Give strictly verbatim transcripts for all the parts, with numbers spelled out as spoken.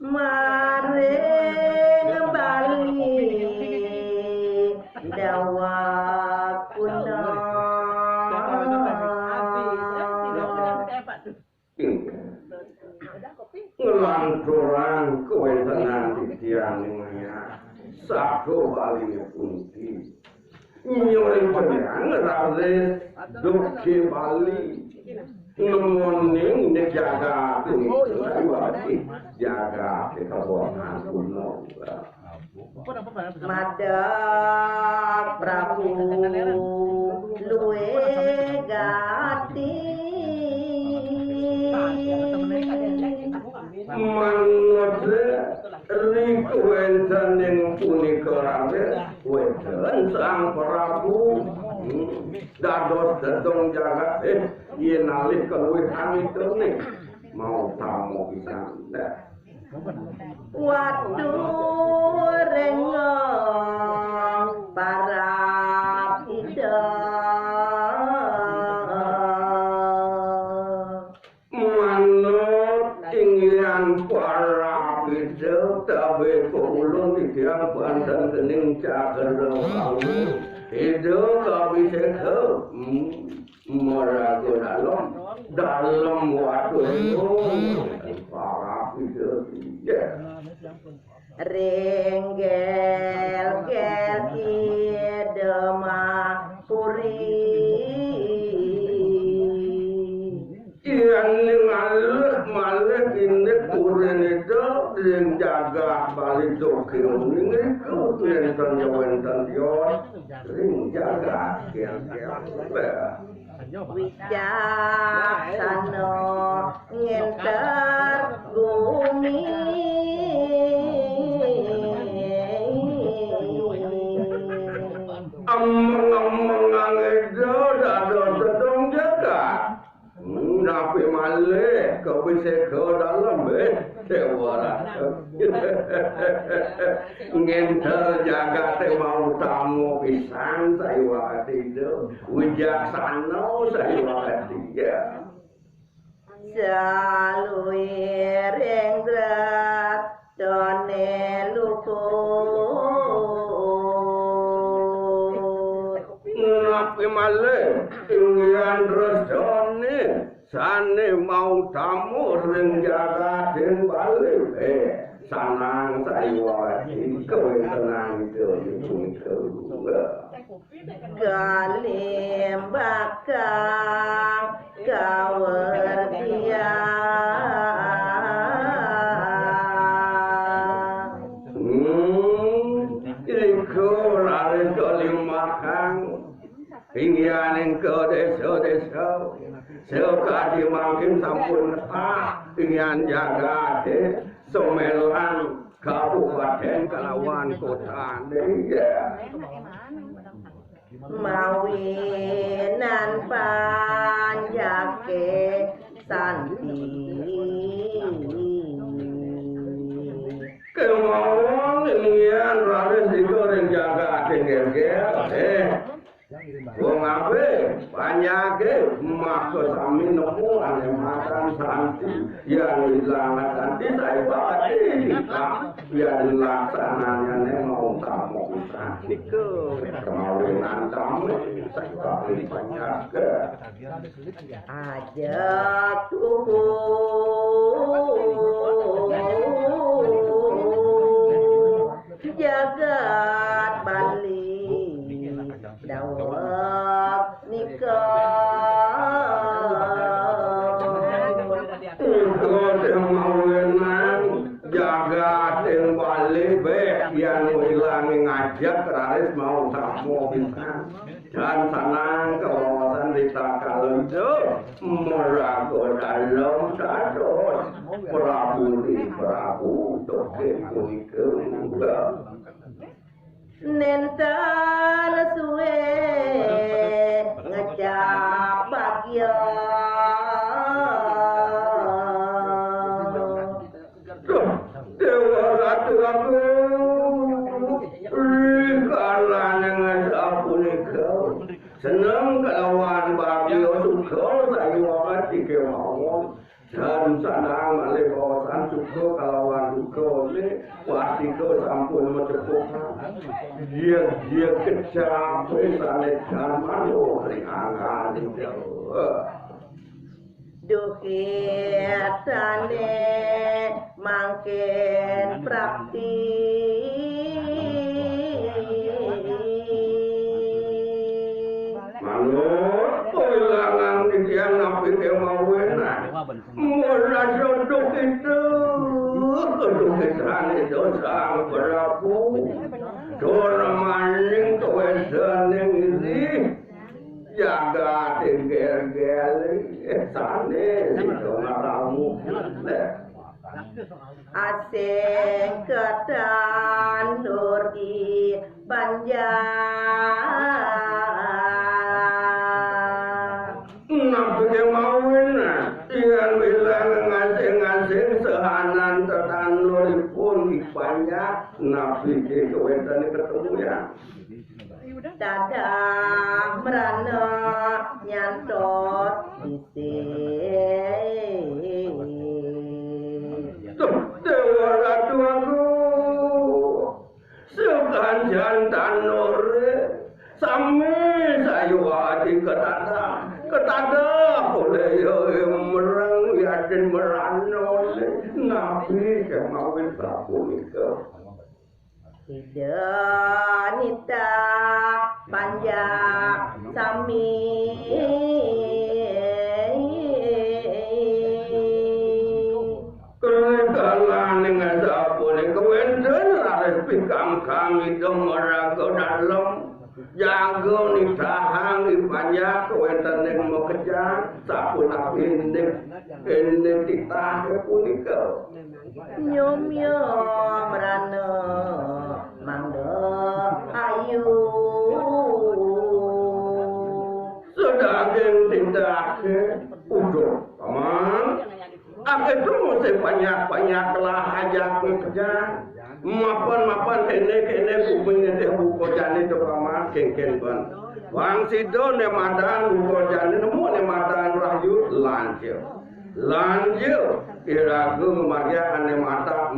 Maring Bali dawak kuna. Nglanturang kawéntenan titiang maya saha Bali puniki. Nyuwun panjenengan raris dugi Bali. Nemoning ning jagat puniki, jagat kabongan gunung. Madeg Prabu luwih gati. Manut ring kawéntening punika raris wénten Sang Prabu. Hmm. Dados dedong jagat, eh, yén alih kaluwihan ituné. Mau tamu pisan. Waduh, rengong parab Ida. Manut inggihan parab Ida, tabé paulun titiang banten kening cakra kawi. Ida kawiséka. Hmm. Maraga dalem, dalem waduh. Parab Ida. Ring gélgél Ida mapuri. Yén ning malih, malih indik purin Ida ring jagat Bali Tokyo niki wénten ya wénten ya ring jagat gélgél. Wicaksana ngénter gumi. Ameng-amengang Ida dados dedong jagat. Napi malih kawiséka dalem, eh, Déwa Ratu. Ngénter jagaté mau tamu pisan, saiwakati Ida. Wicaksana saiwakati, ya. Saluiring drestané luhur. Napi malih inggihan drestané sané mau tamu ring jagating Bali. Eh, sanang saiwakati kawéntenan Ida punika. Kalimbakang kawerdian. Hmm, iku raris kalimbakang. Inggihan ing ka désa-désa. Sakadi mangkin sampun netah inggihan jagaté, Semelan, kabupatén kalawan kotané. Mawinan panjaké santi. Kémawon inggihan raris ring jagaté gélgél. Eh, wong apé panjaké maka sami nemu ané matan santi. Yén ilang santi, saiwakati nikah. Yén laksananyané mau tamu pisan. Nika. Kemawinan tamu, saiwakati panjaké. Ajak tuhu jagat Bali daweg nika. Engko sing mawinan jagat ing Bali béh, yén ilang ngajak raris mau tamu pisan. Dan sanang kawasan ritatkala maraga dalem dados Prabu ri Prabu Toké punika. Nénten suwé ngecap bagya. Duh, Déwa Ratu Agung, rikalaning sapunika, Seneng kalawan bahagia, suka sayuwakti kemawon. Dan sanang malih kawasan suka kalawan dukane, wastika sampun macepukan. Yen, yen kecape sane dan manuk ring angkane. Duhitane mangkin prapti. Manut, wilangan titiang napi kemawon. Mula sodok itu, kedukitan itu Sang Prabu. Dur maning kawedaning iri. Jagat ger-ger, sane sida ngaramu. Asing ketan dur di panjang. Napi kemawon, yen wilang ngasing-ngasing sehanan tetanuripun di panjang, napi kewenten ketemu ya. Dadah merana nyantos isih. Duh, Dewa Ratu Agung. Sekancan tanure sami sayuwakti ketadah. Ketadah oleh ya mereng yakin merana. Napi kemawon sapunika. Ida nitah panjak sami. Kalaning sapunika wenten raris pikangkang ida maraga dalem. Jaga nitahang ing panjak kawentening makejang, sapunapi indik, indik titah punika. Nyomya mrana mangda ayu. Sedaging titahé uduh, Paman. Akéh musih banyak-banyak lah ajak kerja. Mapan-mapan kéné-kéné kuping nitih buka jani to, Paman, kéngkén ban. Wang sida né madan buka jani nemu né madan rahayu, lanjut. Lanjut, iraga ngamargiang ané madan,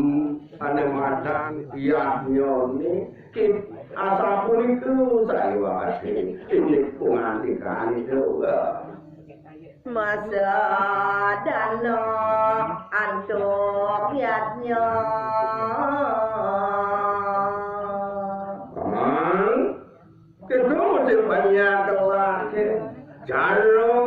ané madan yadnyané, ki-, asapunika sayuwakti, indik pangandikan Ida. Masa dana antuk yadnya. Paman, kita mesti banyak gelah, cara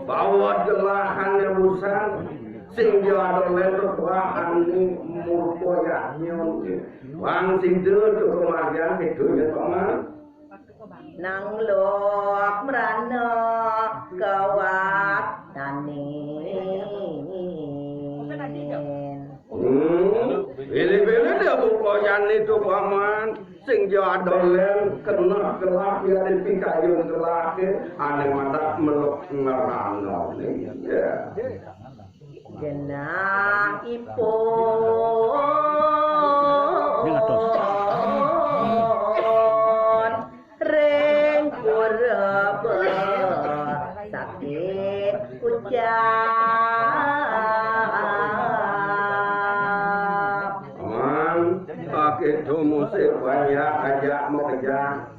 bawa gelahan yang usang, sehingga ada letuk bahan ni murko yadnya. Wang sida tu kemarian itu ya, Paman. Nang lok mrana kawat tanin. Hmm, pilih-pilih dia buka jani tu, Paman. Sing jadol len kena gelah ya di pikayun gelah ke, ane madak melok ngerana. Iya. Genah ipun ring purba sakit ucap. Aman, pakai tumu sebanyak aja mau kejar.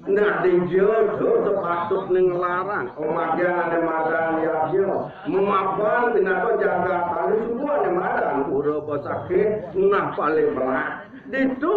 Nah, dijo do sepatutne nglarang. Omadya ane madan yadnya. Memapan pinaka jagat tali semua ane madan. Pura pesakit, nah, paling melah. Ditu